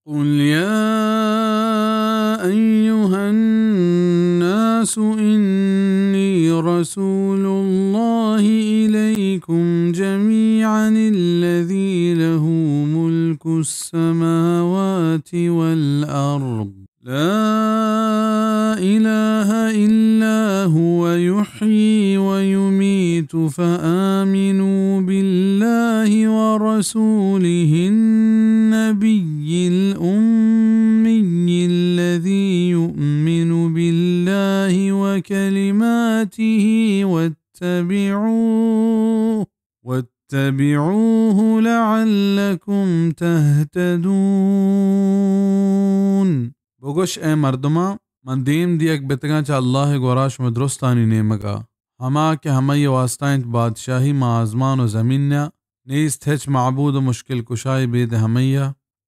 قل يا أيها الناس إني رسول الله إليكم جميعا الذي له ملك السماوات والأرض لا إله إلا هو يحيي ويميت فآمنوا بالله ورسوله النبي الأمي الذي يؤمن بالله وكلماته واتبعوه واتبعوه لعلكم تهتدون۔ بگوش اے مردماں، من دیم دیگ بتگاں چہ اللہ ءِ گورا شمئے درستانی نیمگا، ہما کہ ہمئی ءِ واسطہ انت بادشاہی ماں آزمان و زمین ءَ، نیست ہچ معبود و مشکل کشائے بید ہمئی ءَ،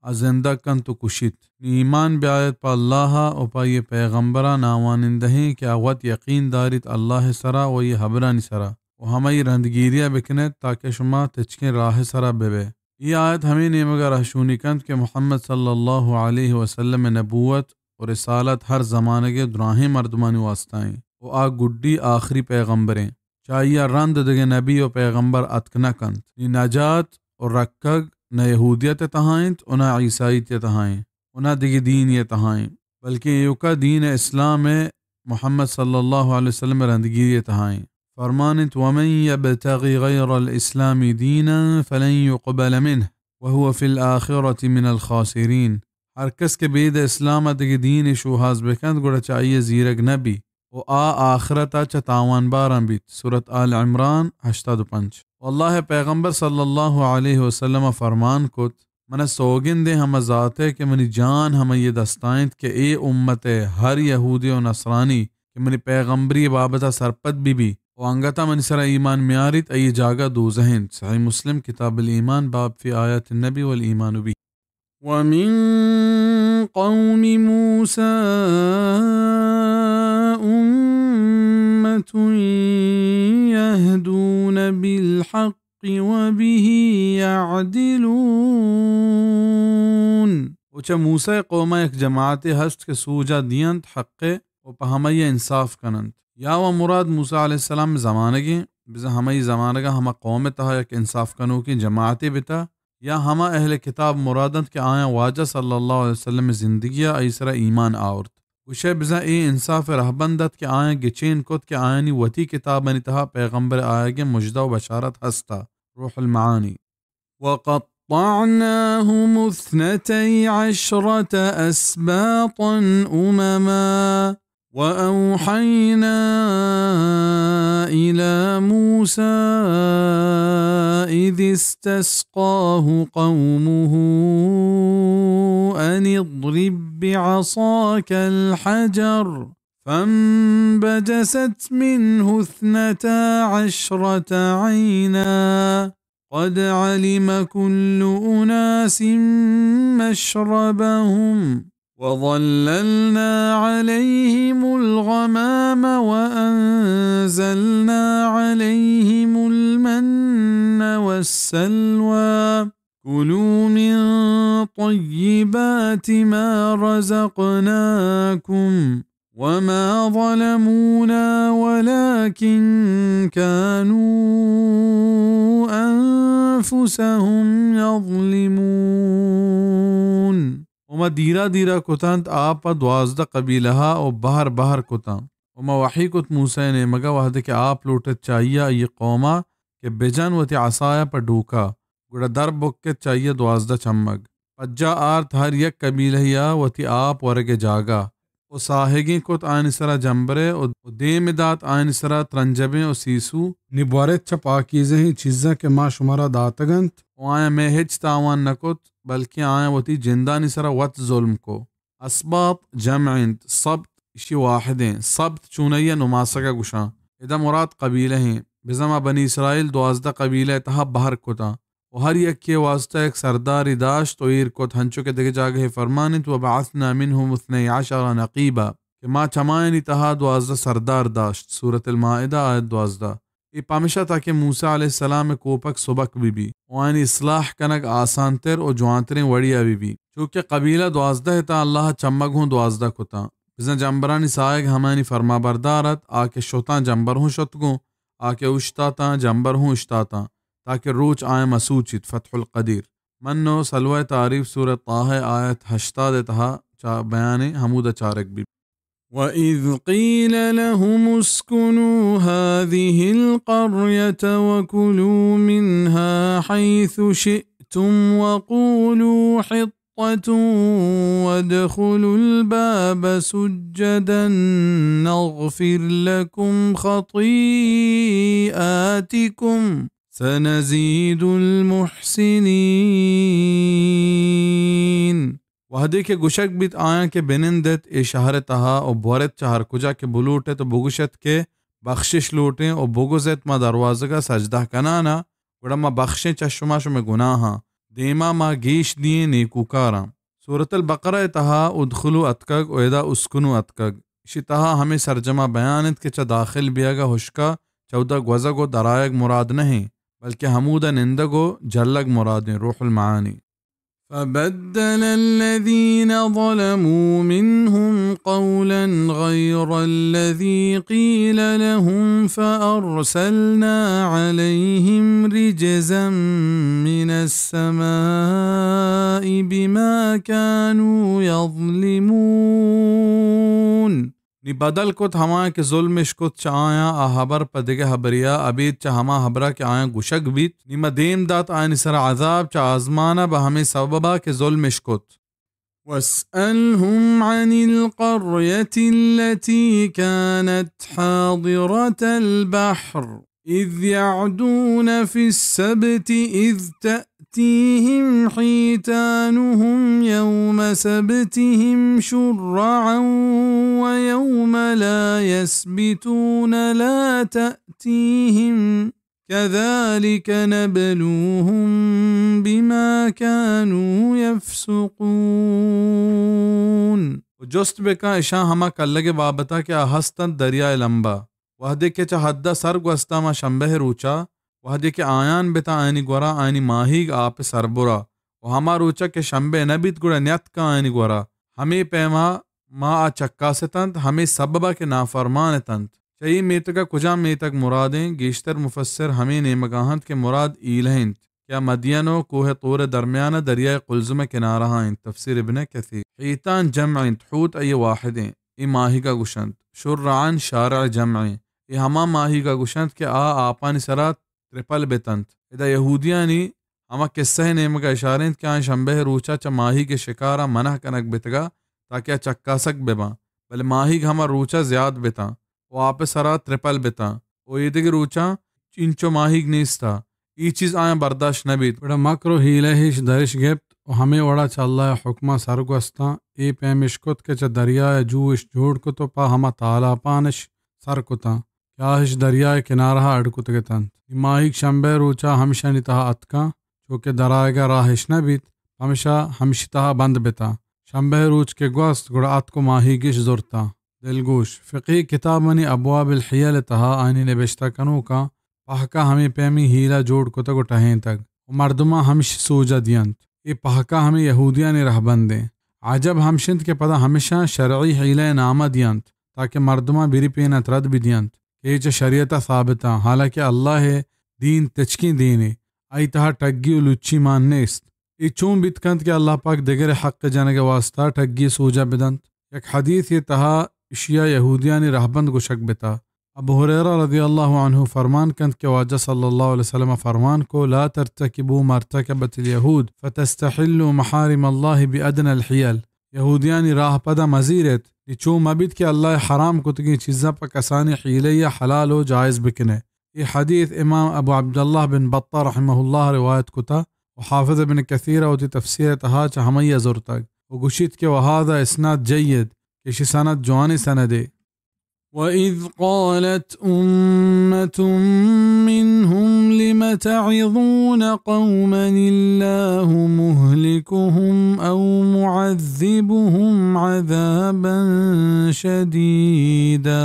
آ زندگ کنت و کشیت۔ نی ایمان بیایت پہ اللہ ءَ و پہ آئی ءِ پیغمبراں ناوانندہیں کہ آ وت یقین داریت اللہ ءِ سرا و آئی ءِ ہبرانی سرا و ہمئی رندگیریا بکنیت تاکہ شما تچکیں راہ ءِ سرا ببئے۔ اے آیت ہمے نیمگا رہشونی کنت کہ محمد صلی اللہ علیہ وسلم ءِ نبوت و رسالت ہر زمانگے دراہیں مردمانی واسطہ ایں و آ گڈی آخری پیغمبریں۔ چہ آئیا رند دگہ نبی و پیغمبر اتک نہ کنت۔ نی نجات و رکگ نہ یہودیت ءِ تہا انت و نہ عیسائیت ءِ تہا انت و نہ دگہ دینی ءِ تہا انت، بلکیں ایوکا دین اسلام ءِ محمد صلی اللہ علیہ وسلم ءِ رندگیری ءِ تہا انت۔ فرمان انت، ومن يبتغ غير الإسلام دينا فلن يقبل منه وهو في الآخرة من الخاسرين۔ ہر کس کہ بید اسلام ءَ دگہ دینے شوہاز بکنت، گڑا چہ آئی ءَ زیرگ نہ بی و آ آخرت ءَ چہ تاوانباراں بیت۔ سورت آل عمران، ہشتاد و پنچ۔ و اللہ ءِ پیغمبر صلی اللہ علیہ وسلم ءَ فرمان کت، من ءَ سوگندیں ہما ذات ءِ کہ منی جان ہمئی ءِ دستا انت کہ اے امت ءِ ہر یہودی و نصرانی کہ منی پیغمبری ءِ بابت ءَ سرپد بہ بی و انگت ءَ منی سرا ایمان میاریت، آئی ءِ جاگہ دوزہ انت۔ صحیح مسلم، کتاب الایمان، باب فی آیات النبی والایمان به۔ ومن قوم موسى أمة يهدون بالحق وبه يعدلون۔ و چہ موسیٰ ءِ قوم ءَ یک جماعتے ہست کہ سوج ءَ دینت حق ءَ و پہ ہمئی ءَ انصاف کننت۔ یا و مراد موسیٰ علیہ السلام ءِ زمانگیں، بزاں ہمئی زمانگ ءَ ہما قوم ءِ تہا یک انصاف کنوکیں جماعتے بتا، یا ہما اہل کتاب مراد انت کہ آیاں واجہ صلی اللہ علیہ وسلم ءِ زندگی ءَ آئی سرا ایمان آورت۔ گوشئے بزاں اے انصاف ءِ رہبند ات کہ آیاں گچین کت کہ آیانی وتی کتابانی تہا پیغمبر ءِ آیگ ءِ مژدہ و بشارت ہست ءَ۔ روح المعانی۔ وقطعناهم اثنتي عشرة أسباطا أمما وأوحينا إلى موسى إذ استسقاه قومه أن اضرب بعصاك الحجر فانبجست منه اثنتا عشرة عينا قد علم كل أناس مشربهم وظللنا عليهم الغمام وأنزلنا عليهم المن والسلوى كلوا من طيبات ما رزقناكم وما ظلمونا ولكن كانوا أنفسهم يظلمون۔ و ما دیرا دیرا کتنت آپ ءَ دوازدہ قبیلہ ءَ و بہر بہر کتاں۔ و ما وحی کت موسیٰ ءِ نیمگ ءَ وہدے کہ آپ لوٹت چہ آئی ءَ آئی قوم ءَ کہ بجن وتی عصا ءَ پہ ڈوک ءَ، گڑا در بکت چہ آئی ءَ دوازدہ چمگ۔ پجا آرت ہر یک قبیلہ ءَ وتی آپ ورگ ءِ جاگہ۔ و ساہگیں کت آیانی سرا جمبرے و، و دیم دات آیانی سرا ترنجبیں و سیسو۔ نی بورت چہ پاکیزہیں چیزاں کہ ما شمارا داتگ انت۔ و آیاں مئے ہچ تاوان نہ کت، بلکیں آیاں وتی جندانی سرا وت ظلم کو۔ اسباط جمع انت، سبط اشی واحدیں، سبط چونائی ءَ نماسگ ءَ گوشاں۔ ادا مراد قبیلہ ایں۔ بزاں ما بنی اسرائیل دوازدہ قبیلہ ءِ تہا بہر کتاں۔ و ہر یکے ءِ واسطہ یک سردارے داشت و ایر کت، ہنچو کہ دگہ جاگہے فرمان انت، وبعثنا منهم اثني عشر نقيبا، کہ ما چمایانی تہا دوازدہ سردار داشت۔ سورۃ المائدہ، آیت دوازدہ۔ اے پمشا تاکہ موسیٰ علیہ السلام ءِ کوپگ سبک بہ بی و آیانی اصلاح کنگ آسانتر و جوانتریں وڑے ءَ بہ بی۔ چونکہ قبیلہ دوازدہ اتاں، اللہ ءَ چمگ ہوں دوازدہ کتاں۔ بزاں جمبرانی ساہگ ہمایانی فرمانبردار ات، آ کہ شتاں جمبر ہوں شت گوں، آ کہ اوشتاتاں جمبر ہوں اوشتاتاں، تاکہ روچ آیاں مسوچیت۔ فتح القدیر۔ من و سلوہ تعریف سورہ طٰہہ آیت ہشتاد ءِ تہا چا بیان ایں، ہمودا چارگ بیت۔ وَإِذْ قِيلَ لَهُمُ اسْكُنُوا هَٰذِهِ الْقَرْيَةَ وَكُلُوا مِنْهَا حَيْثُ شِئْتُمْ وَقُولُوا حِطَّةٌ وَادْخُلُوا الْبَابَ سُجَّدًا نَغْفِرْ لَكُمْ خَطِيئَاتِكُمْ سَنَزِيدُ الْمُحْسِنِينَ۔ وہدے کہ گوشگ بیت آیاں کہ بنندت اے شہر ءِ تہا و بورت چہ ہر کجا کہ بلوٹت و بگوشت کہ بخشش لوٹیں و بگوزت ما دروازگ ءَ سجدہ کنان آں، گڑا ما بخشیں چہ شما شمئے گناہاں، دیما ما گیش دیئیں نیکوکاراں۔ سورۃ البقرہ ءِ تہا ادخلوا اتکگ و ادا اسکنوا اتکگ۔ اشی تہا ہمے سرجما بیان انت کہ چہ داخل بیگ ءَ ہشکا چہ اودا گوزگ و درآیگ مراد نہ ایں، بلکہ ہمودا نندگ و جلگ مراد ایں۔ روح المعانی۔ فبدل الذين ظلموا منهم قولا غير الذي قيل لهم فأرسلنا عليهم رجزا من السماء بما كانوا يظلمون۔ نی بدل کت ہمایاں کہ ظلم اش کت چہ آیاں، آ ہبر پہ دگہ ہبریا، ابید چہ ہما ہبرا کہ آیاں گوشگ بیت۔ نی ما دیم دات آیانی سرا عذاب چہ آزمانا بہ ہمے سببا کہ ظلم اش کت۔ واسألهم عن القرية التي كانت حاضرة البحر إذ يعدون في السبت إذ تأتيهم حيتانهم يوم سبتهم شرعا ويوم لا يسبتون لا تأتيهم كذلك نبلوهم بما كانوا يفسقون۔ و جست بکن اشاں ہما کلگ ءِ بابتا کہ آ ہست انت دریائے لمبا۔ وہدے کہ چہ حدا سر گوستاں ما شمبہ ءِ روچا، وہدے کہ آیان بتاں آیانی گورا آیانی ماہیگ آپ ءِ سربرا، و ہما روچا کہ شمبہ نہ بیت گڑا نیتکاں آیانی گورا، ہمے پیما ما آ چکاستنت، ہمے سببا کہ نافرمان اتنت۔ چہ اے میتگا کجام میتگ مرادیں؟ گیشتر مفسر ہمے نیمگا انت کہ مراد ایلہ انت کہ آ مدین و کوہ طور ءِ درمیانا دریائے قلزم ءِ کنارہا انت۔ تفسیر ابن کثیر۔ حیتان جمع انت، حوت ای واحدیں، اے ماہیگا گوشنت۔ شرعن شارع جمعیں، اے ہما ماہیگا گوشنت کہ آ آپانی سرا ترپل بتنت۔ ادا یہودیانی ہما قصہ ءِ نیمگا اشارہ انت کہ آیاں شمبہ ءِ روچا چہ ماہیگ ءِ شکارا منع کنگ بتگا تاکہ آ چکاسگ بباں، بلے ماہیگ ہما روچا زیاد بتاں و آپ ءِ سرا ترپل بتاں و ایدگہ روچاں چینچو ماہیگ نیستا۔ اے چیز آیاں برداشت نہ بیت۔ گڑا مکر و حیلہ اش درش گپت و ہمے وڑا چہ اللہ ءِ حکما سر گوستاں۔ اے پیم اش کت کہ چہ دریا ءَ جوش جوڑ کت و پہ ہما تالاپان اش سر کتاں کہ آ اش دریائے کنارہا اڈ کتگ اتنت۔ اے ماہیگ شمبہ ءِ روچا ہمشانی تہا اتکاں، چو کہ درآیگا راہ اش نہ بیت، پمشا ہمشی تہا بند بتاں۔ شمبہ ءِ روچ کہ گوست، گڑا اتک و ماہیگ اش زرتاں۔ دلگوش، فقہی کتابانی ابواب الحیل ءِ تہا آیانی نبشتہ کنوکاں پہکا ہمے پیمیں حیلہ جوڑ کتگ و ٹہینتگ و مردماں ہمشی سوجا دینت۔ اے پہکا ہمے یہودیانی رہبندیں۔ عجب ہمش انت کہ پدا ہمشاں شرعی حیلہ ءِ ناما دینت تاکہ مردماں بری پینت رد بدینت کہ اے چہ شریعتا ثابتاں، حالانکہ اللہ ءِ دین تچکیں دینے، آئی تہا ٹگی و لچی مان نیست۔ اے چون بیت کنت کہ اللہ پاک دگرے حق جنگ ءِ واسطہ ٹگی سوجا بدنت؟ یک حدیثے تہا اشیا یہودیانی رہبند گوشگ بتا۔ ابو ہریرہ رضی اللہ عنہ فرمان کنت کہ واجہ صلی اللہ علیہ وسلم فرمان کو، لا ترتكبوا ما ارتكبت اليهود فتستحلوا محارم الله بأدنى الحيل۔ یہودیانی راہ پدا مزیرت، نی چون مبیت کہ اللہ ءِ حرام کتگیں چیزاں پہ کسانی حیلہ یا حلال و جائز بکنے۔ اے حدیث امام ابو عبداللہ بن بطہ رحمہ اللہ روایت کتا و حافظ ابن کثیر ءَ وتی تفسیر ءِ تہا چہ ہمائی ءَ زرتگ و گوشیت کہ وهذا اسناد جید، کہ اشی سند جوانیں سندے۔ وإذ قالت أمة منهم لم تعظون قوما الله مهلكهم أو معذبهم عذابا شديدا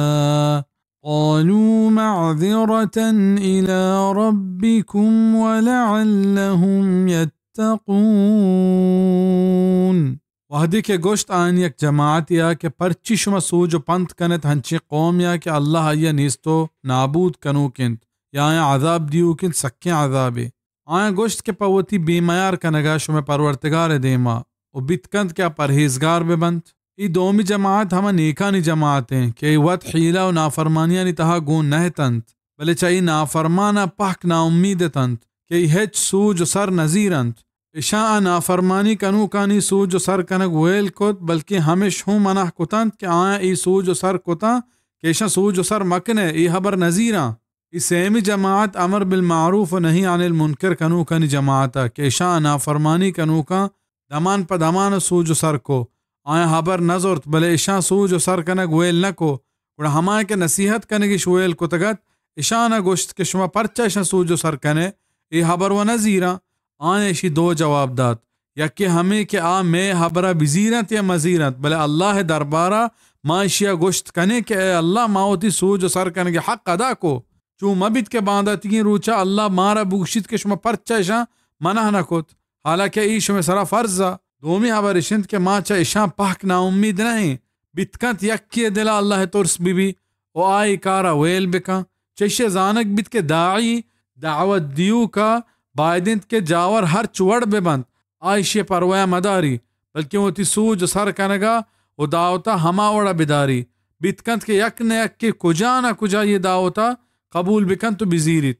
قالوا معذرة إلى ربكم ولعلهم تتقون۔ وہدے کہ گوشت آیانی یک جماعتے ءَ کہ پرچی شما سوج و پنت کنت ہنچیں قومے ءَ کہ اللہ آئی ءَ نیست و نابود کنوک انت یا آیاں عذاب دیوک انت، سکیں عذابے۔ آیاں گوشت کہ پہ وتی بے میار کنگ ءَ شمئے پرورتگار ءِ دیم ءَ و بیت کنت کہ آ پرہیزگار بہ بنت۔ اے دومی جماعت ہما نیکانی جماعت انت کہ اے وت حیلہ و نافرمانیانی تہا گون نہ اتنت، بلے چہ اے نافرمان ءَ پہک ناامید اتنت کہ اے ہچ سوج و سر نزیرنت۔ اشاں آ نافرمانی کنوکانی سوج و سر کنگ ویل کت، بلکیں ہمش ہوں منع کتنت کہ آیاں اے سوج و سر کتاں کہ اشاں سوج و سر مکنئے، اے ہبر نزیراں۔ اے سیمی جماعت امر بالمعروف و نہی عن المنکر کنوکانی جماعت ءَ کہ اشاں نافرمانی کنوکاں دمان پہ دمان سوج و سر کو، آیاں ہبر نہ زرت، بلے اشاں سوج و سر کنگ ویل نہ کو۔ گڑا ہمایاں کہ نصیحت کنگ اش ویل کتگ ات، اشاں نہ گوشت کہ شما پرچا اشاں سوج و سر کنئے، اے ہبر و نہ زیراں۔ آیاں اشی دو جواب دات، یکے ہمے کہ آ مئے ہبر ءَ بزیرنت یا مزیرنت، بلے اللہ ءِ دربار ءَ ما اشی ءَ گوشت کنیں کہ اے اللہ، ما وتی سوج و سر کنگ ءِ حق ادا کو۔ چو مہ بیت کہ بانداتیگیں روچ ءَ اللہ مارا بگوشیت کہ شما پرچا اشاں منع نہ کت، حالانکہ اے شمئے سرا فرض ءَ۔ دومی ہبر اش انت کہ ما چہ اشاں پہک ناامید نہ ایں۔ بیت کنت یکے ءِ دل ءَ اللہ ءِ ترس بہ بی و آ اے کار ءَ ویل بکن۔ چہ اشی ءَ زانگ بیت کہ داعی، دعوت دیوک ءَ باید انت کہ جاور ہرچ وڑ بہ بنت، آ ایشی ءِ پرواہ ءَ مداری، بلکیں وتی سوج و سر کنگ ءَ و دعوت ءَ ہما وڑ ءَ بداری۔ بیت کنت کہ یک نہ یکے کجا نہ کجا اے دعوت ءَ قبول بکنت و بزیریت۔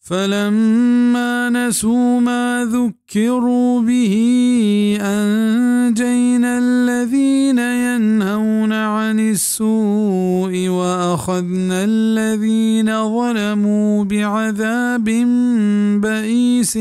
فلما نسوا ما ذكروا به أنجينا الذين ينهون عن السوء وأخذنا الذين ظلموا بعذاب بئيس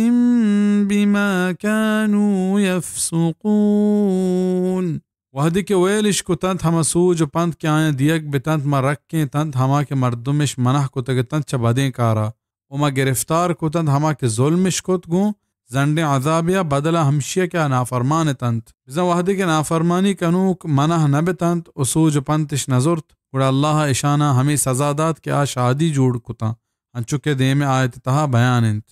بما كانوا يفسقون۔ وہدے کہ ویل اش کتنت ہما سوج و پنت کہ آیاں دیگ بتنت، ما رکینتنت ہما کہ مردمش منع کتگ اتنت چہ بدیں کارا، و ما گرفتار کتنت ہما کہ ظلمش کت، گوں زنڈیں عذابے ءَ، بدل ءَ ہمشی ءَ کہ آ نافرمان اتنت۔ بزاں وہدے کہ نافرمانی کنوک منع نہ بتنت و سوج و پنتش نہ زرت، گڑا اللہ ءَ اشاناں ہمے سزا دات کہ آ شادی جوڑ کتاں، انچو کہ دیم ءِ آیت ءِ تہا بیان انت۔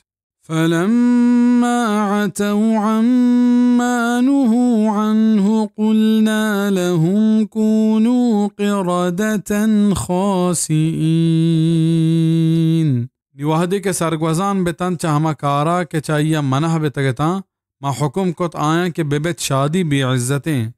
فلما عتوا عما نهوا عنه قلنا لهم كونوا قردة خاسئين۔ نی وہدے کہ سرگوزان بتنت چہ ہما کارا کہ چہ آئی ءَ منع بتگ اتاں، ما حکم کت آیاں کہ ببت شادی بے عزتیں۔